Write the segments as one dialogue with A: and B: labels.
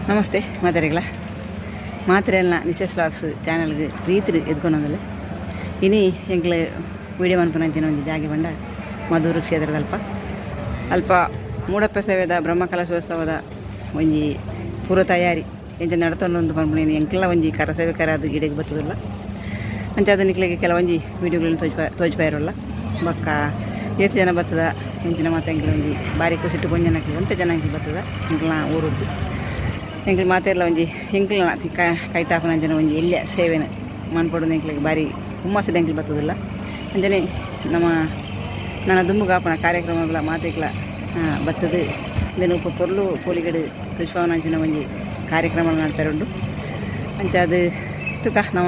A: Namaste ಮಾತೆರೆಗ್ಲ ಮಾತ್ರೆಲ್ಲ ನಿಶಸ್ vlogs ಚಾನಲ್ಗೆ ಪ್ರೀತಿ ಎದ್ಕೊನೊಂದಲ್ಲ. ಇನಿ ಎಂಕ್ಲೆ video ಮನ್ಪುನಂಚಿನ ಒಂಜಿ ಜಾಗೆ ಪಂಡ ಮಧೂರು ಕ್ಷೇತ್ರದಲ್ಪ ಅಲ್ಪ ಮೂಡಪ್ಪ ಸೇವೆದ ಬ್ರಹ್ಮಕಲಶೋತ್ಸವದ ಒಂಜಿ ಪೂರ್ವ ತಯಾರಿ ಎಂಚ ನಡತೊಂದು ಪನ್ಪುನ ಎಂಕ್ಲ ಒಂಜಿ ಕರಸೇವಕರಾದ ಗಿಡಕ್ಕೆ ಬತ್ತದಿಲ್ಲ. ಅಂಚಾದ ನಿಕ್ಲೆಗ್ ಕೆಲವೊಂಜಿ ವಿಡಿಯೋಗಳನ್ನು ತೋಜ್ಪ ತೋಜ್ಪಾಯಿರಲ್ಲ. ಬೊಕ್ಕ ಏತ್ ಜನ ಬತ್ತದ ಎಂಚಿನ ಮಾತ ಎಂಕ್ಲ ಒಂಜಿ ಬಾರಿ ಖುಷಿಟ್ ಪೊಂಜನಕ್ಲು ಒಂತೆ ಜನ ಎಂಕ್ಲು ಬತ್ತದ. ಎಂಕ್ಲ ಊರುದ್ದು ಎಂಕ್ಲು ಮಾತೆರ್ಲ ಒಂಜಿ ಎಂಕ್ಲ ಕೈಟಾಪುನಂಚಿನ ಒಂಜಿ ಎಲ್ಯ ಸೇವೆನ ಮನ್ಪೊಡು. ಎಂಕ್ಲೆಗ್ ಬಾರಿ ಹುಮ್ಮಸ್ಸುಡು ಎಂಕ್ಲು ಬತ್ತದಿಲ್ಲ. ಅಂಚನೆ ನಮ್ಮ ನನ ದುಂಬುಗಾಪುನ ಕಾರ್ಯಕ್ರಮಗಳ ಮಾತೆಕ್ಲ ಬತ್ತದು ಇಂದೆನ್ ಉಪ್ಪು ಪೊರ್ಲು ಪೋಲಿಗಡು ತೋಜ್ಪಾವುನಂಚಿನ ಒಂಜಿ ಕಾರ್ಯಕ್ರಮ ನಡಪೆರೆ ಉಂಡು. ಅಂಚಾದ್ ತುಕ ನಮ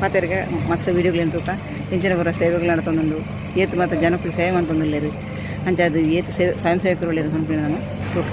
A: ಪಾತೆರ್ಗ ಮಸ್ತ್ ವೀಡಿಯೋಗಳನ್ನ ತೂಕ ಇಂಚಿನ ಪೂರ ಸೇವೆಗಳು ನಡತೊಂದುಂಡು, ಏತ್ ಮಾತ ಜನಕುಲು ಸೇವೆ ಮಂತೊಂದುಲ್ಲೆರ್, ಅಂಚಾದ್ ಏತ್ ಸೇವೆ ಸ್ವಯಂ ಸೇವಕರು ಉಲ್ಲೆರ್ ಪನ್ಪಿನ ನಮ ತೂಕ.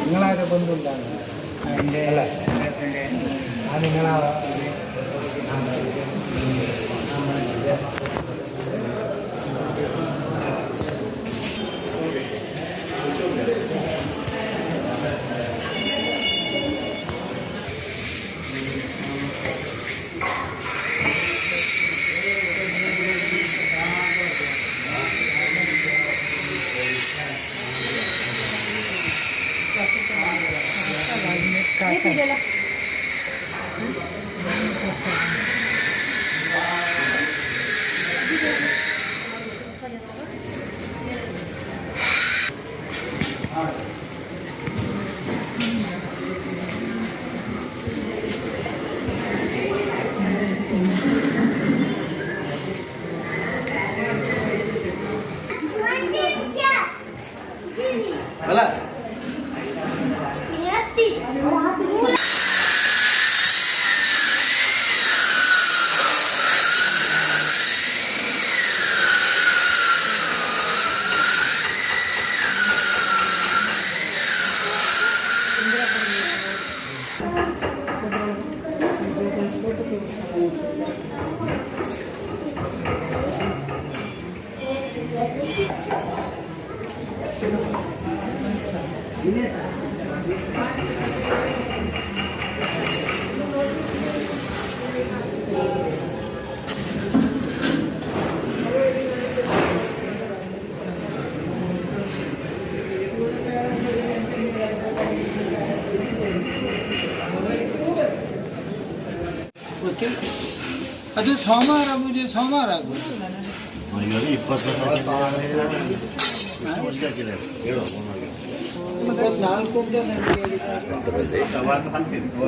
B: ನಿങ്ങളಾದ ಬಂದು ಅಲ್ಲ ನಿಂಗಳ. ಅಲ್ಲ.
C: ಗೊತ್ತಿಲ್ಲ, ಅದು ಸೋಮವಾರ ಪೂಜೆ, ಸೋಮವಾರ ಆಗ್ಬೋದು.
B: 24
C: 24 ಅಂತ ನನಗೆ ಹೇಳಿದ್ರು.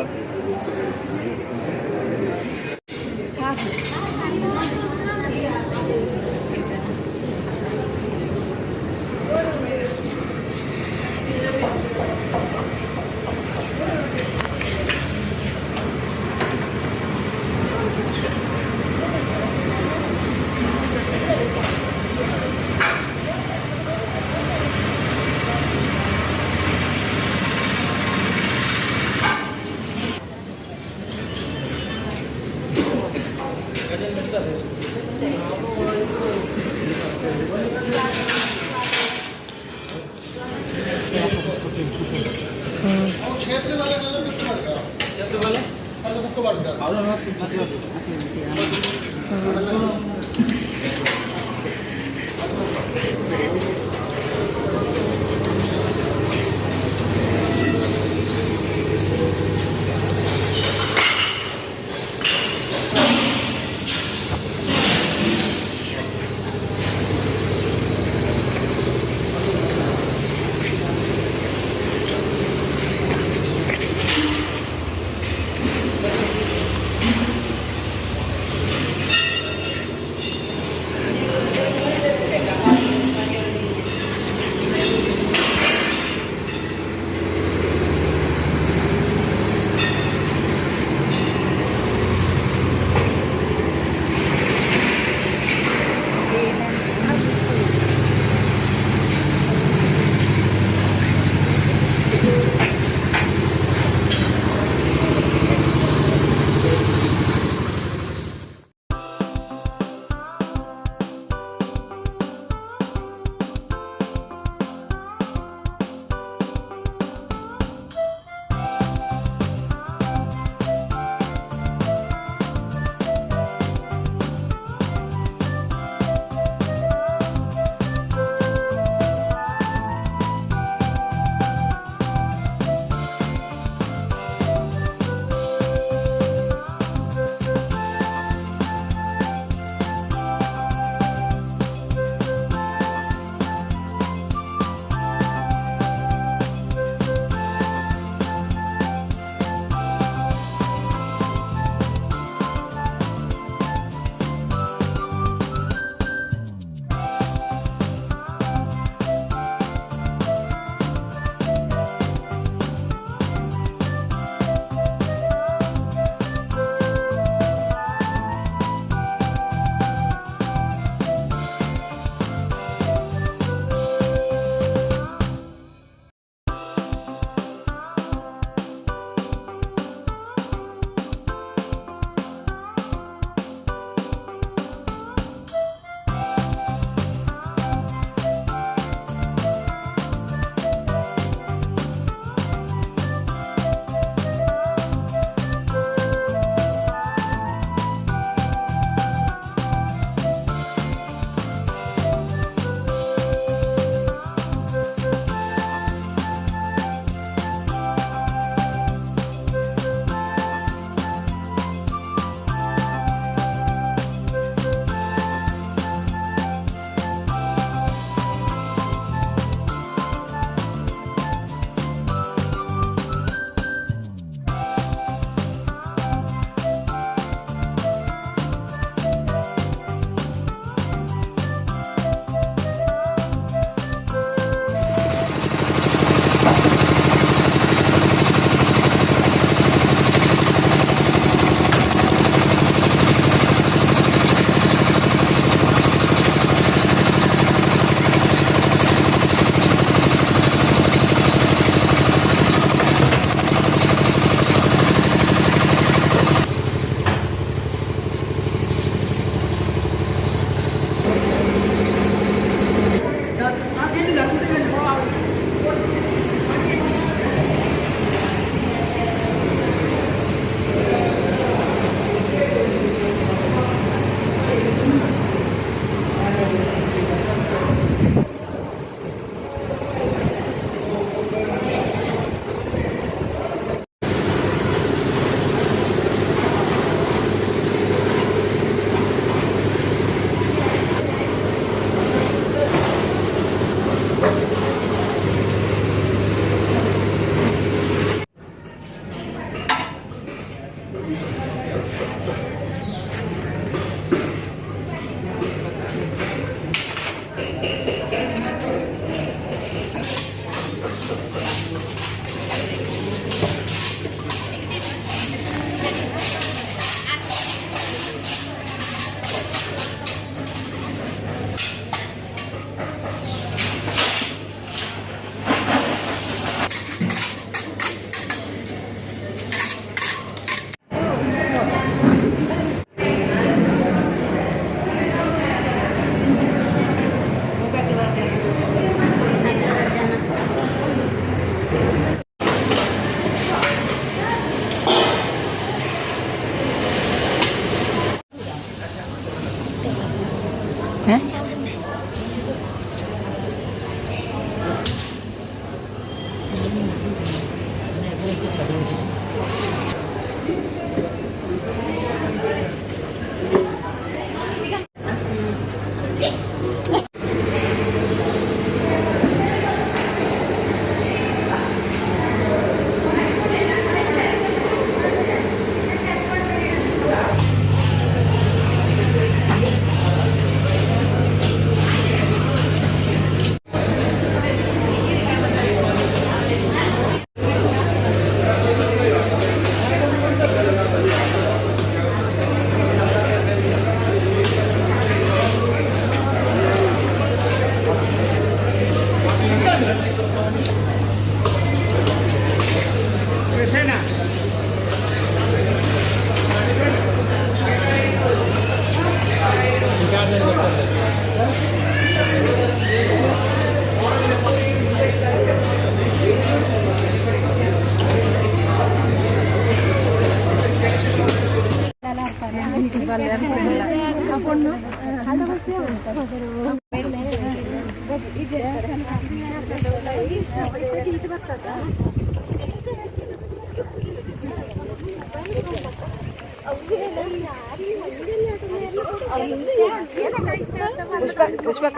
A: ಪುಷ್ಪಕ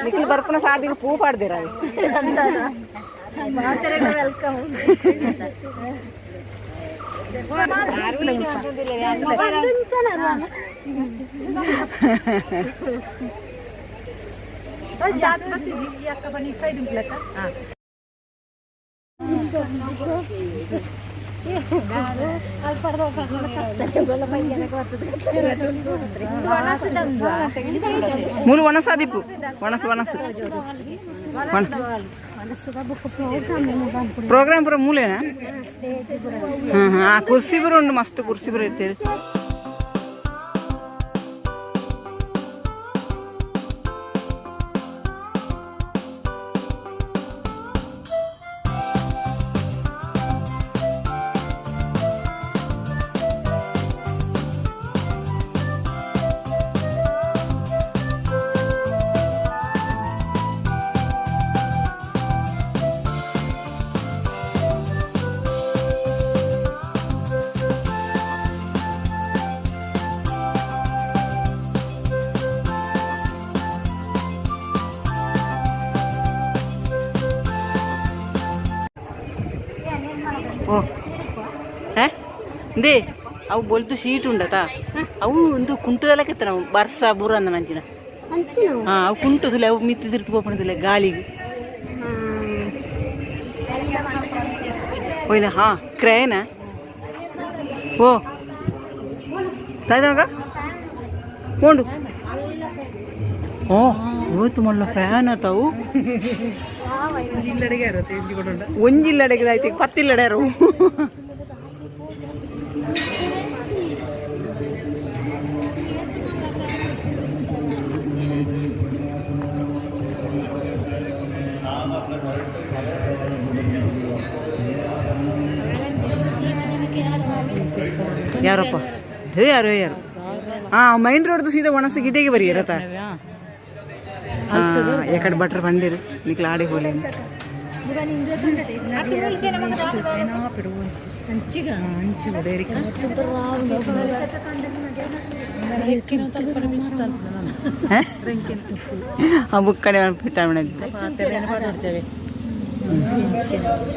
A: ನಿಖಿಲ್ ಬರ್ಪುನ ಸಾದಿಗೆ ಪೂ ಪಾಡ್ದಿರ. ಮೂಲು ಒಣಸಾದಿಪ್ಪು ಒಣಸು ಒಣಸು ಪ್ರೋಗ್ರಾಮ್ ಪೂರ ಮೂಲೇನಾ? ಹಾಂ ಹಾಂ, ಆ ಕುರ್ಸಿ ಪೂರ ಉಂಡು, ಮಸ್ತ್ ಕುರ್ಸಿ ಪೂರ ಇರ್ತೀರಿ. ಓ ಹೇ ಇಂದೇ ಅವು ಬೊಲ್ತು ಶೀಟ್ ಉಂಡತಾ, ಅವು ಒಂದು ಕುಂಟುದಲಕ್ಕೆ ನಾವು ಬರ್ಸ ಬೂರ ಅಂದ ನಂಚಿನ. ಹಾ, ಅವು ಕುಂಟುದಿಲ್ಲ, ಅವು ಮಿತ್ತು ತಿರ್ತು ಪೋಪಣದಿಲ್ಲ ಗಾಳಿಗೆ. ಓಯ್ನ ಹಾ ಕ್ರೇನ ಓ ತಾಯ್ದ ಮಗ ಓಂಡು. ಓ ಓತು ಮಲ್ಲ ಫ್ಯಾನ್ ಆತವು. ಒಂಜಿಲ್ಲಡೆಗೆ ಆಯ್ತು, ಪತ್ತಿಲ್ಲಡೆರು. ಯಾರಪ್ಪ? ಯಾರು ಯಾರು? ಹಾ, ಮೈನ್ ರೋಡ್ದು ಸೀದಾ ಒಣಸ ಗಿಡ್ಡೆಗೆ ಬರಿ ಇರತ್ತ. ಎಕಡೆ ಬಟ್ರ್ ಬಂದಿರು ನಿಕ್ಲ ಆಡಿ ಹೋಲಿ. ಆ ಬುಕ್ ಕಡೆ ಬಿಟ್ಟ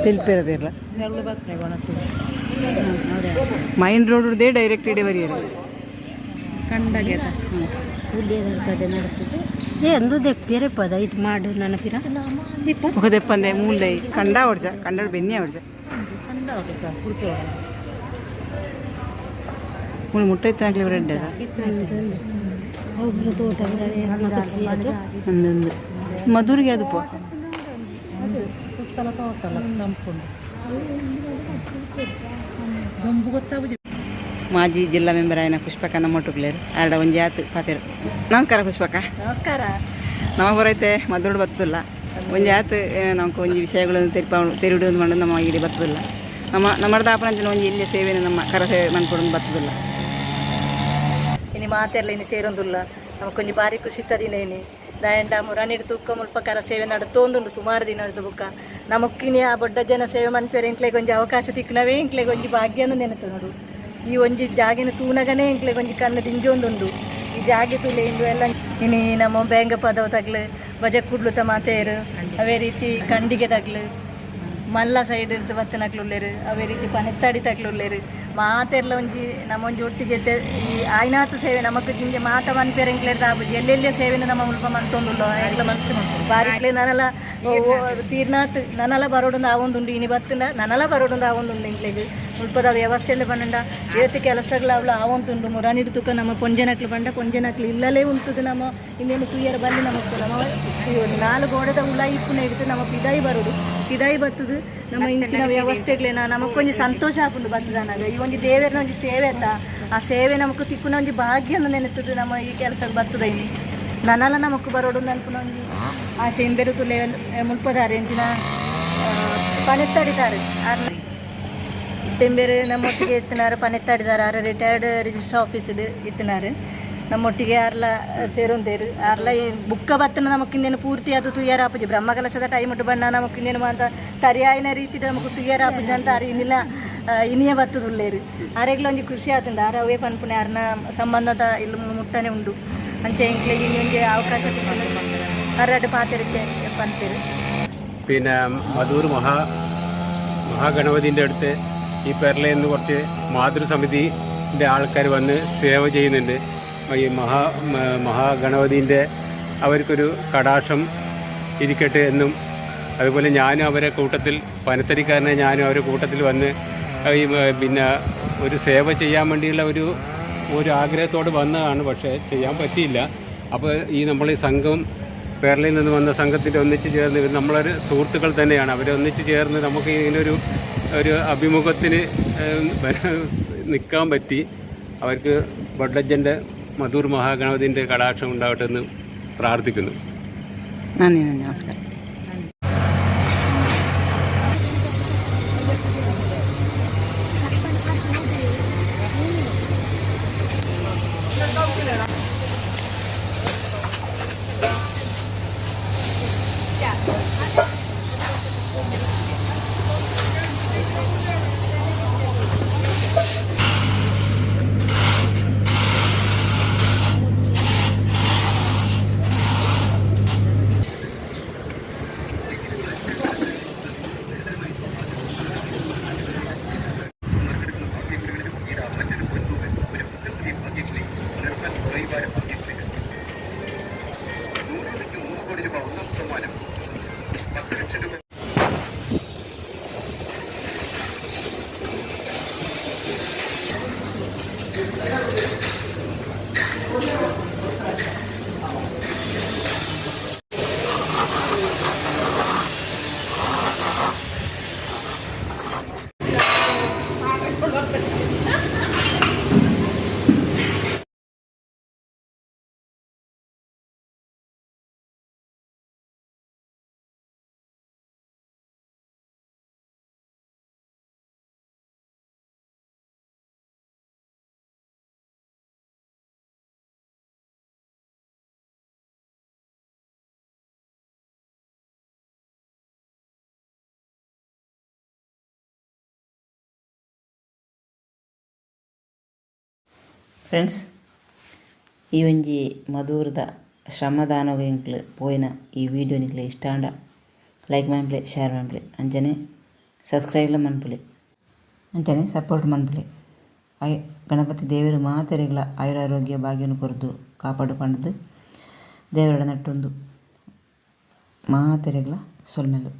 A: ತಿಳಿತಿರೋದಿಲ್ಲ. ಮೈನ್ ರೋಡ್ ಡೈರೆಕ್ಟ್ ಇಡೆ ಬರಿಯರು.
D: ಎಂದು ದೆಪ್ಪಿಯರೆ ಪದ ಇದು ಮಾಡು ನನ್ನ ಪಿರ.
A: ఒక దెప్పందే మూలై కండ ಹೊಡ್ಜ ಕಂಡ ಬೆನ್ನಿ ಹೊಡ್ಜ ಮೂಳು ಮುಟ್ಟೆ ಇತ್ತಾಗ್ಲಿ ರೆಡ್.
D: ತೋಟ.
A: ಒಂದೊಂದು ಮಧುರಿಗೆ ಅದು ಪೋ. ಮಾಜಿ ಜಿಲ್ಲಾ ಮೆಂಬರ್ ಆಯ್ನ ಪುಷ್ಪಕ ನಮ್ಮೊಟ್ಟುಕ್ಲೇರು ಆರ್ಡ ಒಂಜಿ ಆತು ಪಾತೆರು. ನಮಸ್ಕಾರ ಪುಷ್ಪಕ್ಕ.
D: ನಮಸ್ಕಾರ.
A: ನಮಗೆ ಬರೈತೆ ಮದ್ದೋಡು ಬತ್ತದಿಲ್ಲ ಒಂಜಿ ಆತು ನಮಕ್ ಒಂಜಿ ವಿಷಯಗಳನ್ನು ತೆರಿಪ ತೆರಿಡು ಮಂಡ ನಮ್ಮ ಇಲ್ಲಿ ಬತ್ತದಿಲ್ಲ. ನಮ್ಮ ನಮ್ಮ ದಾಪನಂಚಿನ ಒಂಜಿ ಇಲ್ಲಿ ಸೇವೆನ ನಮ್ಮ ಕರ ಸೇವೆ ಮನ್ಕೊಡೊಂದು ಬತ್ತದಿಲ್ಲ.
E: ಇನಿ ಮಾತೆರ್ಲ ಇನಿ ಸೇರೊಂದುಲ್ಲ, ನಮಕ್ ಒಂಜಿ ಬಾರಿ ಖುಷಿತ ದಿನ ಇನಿ. ದಾಯಂಡ ಮುರಾನಿಡ್ ತೂಕ ಮುಲ್ಪ ಕರ ಸೇವೆ ನಡತೊಂದುಂಡು ಸುಮಾರು ದಿನ ಬುಕ್ಕ. ನಮಕ್ಕಿನಿ ಆ ಬೊಡ್ಡ ಜನ ಸೇವೆ ಮನ್ಪೇರೆ ಎಂಕ್ಲೆಗ್ ಒಂಜಿ ಅವಕಾಶ ತಿಕ್ಕನವೇ ಎಂಕ್ಲೆಗ್ ಒಂಜಿ ಭಾಗ್ಯನ ನೆನತು ಈ ಒಂಜಿ ಜಾಗಿನ ತೂನಗನೇ ಎಂಕ್ಲೆಗ್ ಒಂಜಿ ಕಣ್ಣು ದಿಂಜೊಂದುಂಡು. ಈ ಜಾಗೆ ತೂಲೆ ಇಂದು ಎಲ್ಲ ಇನಿ ನಮ್ಮ ಬೇಂಗ ಪದವು ತಗ್ಲು ಬಜ ಕುಡ್ಲುತ ಮಾತೇರು, ಅವೇ ರೀತಿ ಖಂಡಿಗೆ ತಗ್ಲು ಮಲ್ಲ ಸೈಡ್ ಇರ್ತು ಬತ್ತನಕ್ಲುಲ್ಲೇರು, ಅವೇ ರೀತಿ ಪನೆತ್ತಾಡಿ ತಗ್ಲುಲ್ಲೇರು. ಮಾತೆರ್ಲ ಒಂಜಿ ನಮ್ಮ ಒಂಜಿ ಒಟ್ಟಿಗೆ ಈ ಆಯ್ನಾಥ ಸೇವೆ ನಮಕ್ ಜಿಂಜೆ ಮಾತ ಮನ್ಪೇರೆ ಎಂಕ್ಲೇರ್ ದಾಬುಜಿ. ಎಲ್ಲೆಲ್ಲೇ ಸೇವೆನ ನಮ್ಮ ಮುಲ್ಪ ಮಂತೊಂದುಲ್ಲ ಎಂಕ್ಲ ಮಸ್ತ್ ಬಾರಿಕ್ಲೆ ನನಲ ತೀರ್ನಾಥ್ ನನಲ ಬರೋಡೊಂದು ಆವೊಂದುಂಡು. ಇನಿ ಬತ್ತುಂಡ ನನಲ ಬರೋಡೊಂದು ಆವೊಂದುಂಡು. ಎಂಕ್ಲೆಗ್ ಮುಲ್ಪದ ವ್ಯವಸ್ಥೆಯಿಂದ ಪಂಡ ಏತ್ ಕೆಲಸಗಳು ಅವಳು ಆವೊಂದುಂಡು. ಮುರಾನಿಡ್ ತುಕ ನಮ್ಮ ಪೊಂಜನಕ್ಲು ಪಂಡ ಪೊಂಜನಕ್ಲು ಇಲ್ಲಲೇ ಉಂಟುದು. ನಮ್ಮ ಇನ್ನೇನು ತೂಯರ ಬಲ್ಲಿ ನಮಕ್ ನಮ್ಮ ನಾಲ್ ಗೋಡೆದ ಉಲಾಯಿ ಇಪ್ಪುನ ಹಿಡಿದು ನಮ್ಮ ಪಿದಾಯಿ ಬರೋಡು. ಪಿದಾಯಿ ಬತ್ತದು ನಮ್ಮ ಇಂಚಿನ ವ್ಯವಸ್ಥೆಗಳೇನ ನಮಕ್ಕೊಂಜಿ ಸಂತೋಷ ಆಪುಂಡು ಬತ್ತದನಾಗ. ಈ ಒಂಜಿ ದೇವರನ ಒಂಜಿ ಸೇವೆ ಆತ, ಆ ಸೇವೆ ನಮಕ್ ತಿಕ್ಕುನ ಒಂಜಿ ಭಾಗ್ಯ ನೆನೆತದು. ನಮ್ಮ ಈ ಕೆಲಸ ಬತ್ತದ ಇನಿ ನನಲ ನಮಕ್ ಬರೋಡು ಅನ್ಪುನ ಒಂಜಿ ಆಸೆ. ಇಂಬೆರು ತುಲೆ ಮುಲ್ಪದಾರೆ ಎಂಚಿನ ಪನೆತ್ತಡಿತಾರೆ ಇತ್ತೆಂಬೇರು ನಮ್ಮೊಟ್ಟಿಗೆ ಇತ್ತಿನಾರು ಪನೆತ್ತಾಡಿದಾರೆ. ಆರು ರಿಟೈರ್ಡ್ ರಿಜಿಸ್ಟರ್ ಆಫೀಸ್ ಇತ್ತಿನಾರು. ನಮ್ಮೊಟ್ಟಿಗೆ ಆರ್ಲ ಸೇರೊಂದೇರು. ಆರ್ಲ ಬುಕ್ಕ ಬತ್ತನ ನಮಕ್ ಇಂದೇನು ಪೂರ್ತಿ ಅದು ತುಯ್ಯಾರ ಆಪುಜಿ. ಬ್ರಹ್ಮಕಲಶದ ಟೈಮ್ ಉಂಟು ಬಣ್ಣ ನಮಕ್ ಇಂದೇನು ಅಂತ ಸರಿಯಾಯಿನ ರೀತಿ ನಮಕ್ ತುಯ್ಯಾರ ಆಪುಜಿ ಅಂತ ಆರು ಇನ್ನಿಲ್ಲ ಇನಿಯ ಬತ್ತದುಲ್ಲೇರು. ಆರೆಗ್ಲ ಒಂಜಿ ಖುಷಿ ಆತುಂಡು. ಆರ ಅವೇ ಪನ್ಪುನೆ ಆರ್ನ ಸಂಬಂಧದ ಇಲ್ಲಿ ಮುಟ್ಟನೆ ಉಂಡು. ಅಂಚೆ ಎಂಕ್ಲೆಗ್ ಇನಿ ಒಂಜಿ ಅವಕಾಶ ಅರಡು ಪಾತೆರಕ್ಕೆ ಪನ್ಪೆರು.
F: പിന്നെ മധൂർ മഹാഗണപതിൻ്റെ അടുത്ത് ഈ പെർലയിൽ നിന്ന് കുറച്ച് മാതൃസമിതിൻ്റെ ആൾക്കാർ വന്ന് സേവ ചെയ്യുന്നുണ്ട്. ഈ മഹാഗണപതിൻ്റെ അവർക്കൊരു കടാക്ഷം ഇരിക്കട്ടെ എന്നും, അതുപോലെ ഞാനും അവരെ കൂട്ടത്തിൽ പനത്തടിക്കാരനെ ഞാനും അവരെ കൂട്ടത്തിൽ വന്ന് ഈ പിന്നെ ഒരു സേവ ചെയ്യാൻ വേണ്ടിയുള്ള ഒരു ഒരു ആഗ്രഹത്തോട് വന്നതാണ്. പക്ഷേ ചെയ്യാൻ പറ്റിയില്ല. അപ്പോൾ ഈ നമ്മൾ ഈ സംഘം കേരളയിൽ നിന്ന് വന്ന സംഘത്തിൻ്റെ ഒന്നിച്ച് ചേർന്ന്, ഇവർ നമ്മളൊരു സുഹൃത്തുക്കൾ തന്നെയാണ്, അവരെ ഒന്നിച്ച് ചേർന്ന് നമുക്ക് ഇങ്ങനൊരു ഒരു അഭിമുഖത്തിന് നിൽക്കാൻ പറ്റി. അവർക്ക് ബഡ്ലജ്ജൻ്റെ മധൂർ മഹാഗണപതിൻ്റെ കടാക്ഷം ഉണ്ടാവട്ടെ എന്ന് പ്രാർത്ഥിക്കുന്നു.
A: നന്ദി, നന്ദി, നമസ്കാരം. ಫ್ರೆಂಡ್ಸ್, ಈ ಒಂಜಿ ಮಧೂರ್ದ ಶ್ರಮದಾನೊಗು ಎಂಕ್ಲು ಪೋಯಿನ ಈ ವಿಡಿಯೋ ನಿಕ್ಲೆ ಇಷ್ಟ ಆಂಡ ಲೈಕ್ ಮನ್ಪುಲೆ, ಶೇರ್ ಮನ್ಪುಲೆ, ಅಂಚನೆ ಸಬ್ಸ್ಕ್ರೈಬ್ಲ ಮನ್ಪುಲೆ, ಅಂಚನೆ ಸಪೋರ್ಟ್ ಮನ್ಪುಲೆ. ಆಯ್ ಗಣಪತಿ ದೇವರು ಮಾತೆರೆಗ್ಲ ಆಯುರಾರೋಗ್ಯ ಭಾಗ್ಯನು ಕೊರ್ದು ಕಾಪಾಡು ಪಂಡ್ದು ದೇವರ ನಟ್ಟೊಂದು ಮಾತೆರೆಗ್ಲ ಸೊಲ್ಮೆಲು.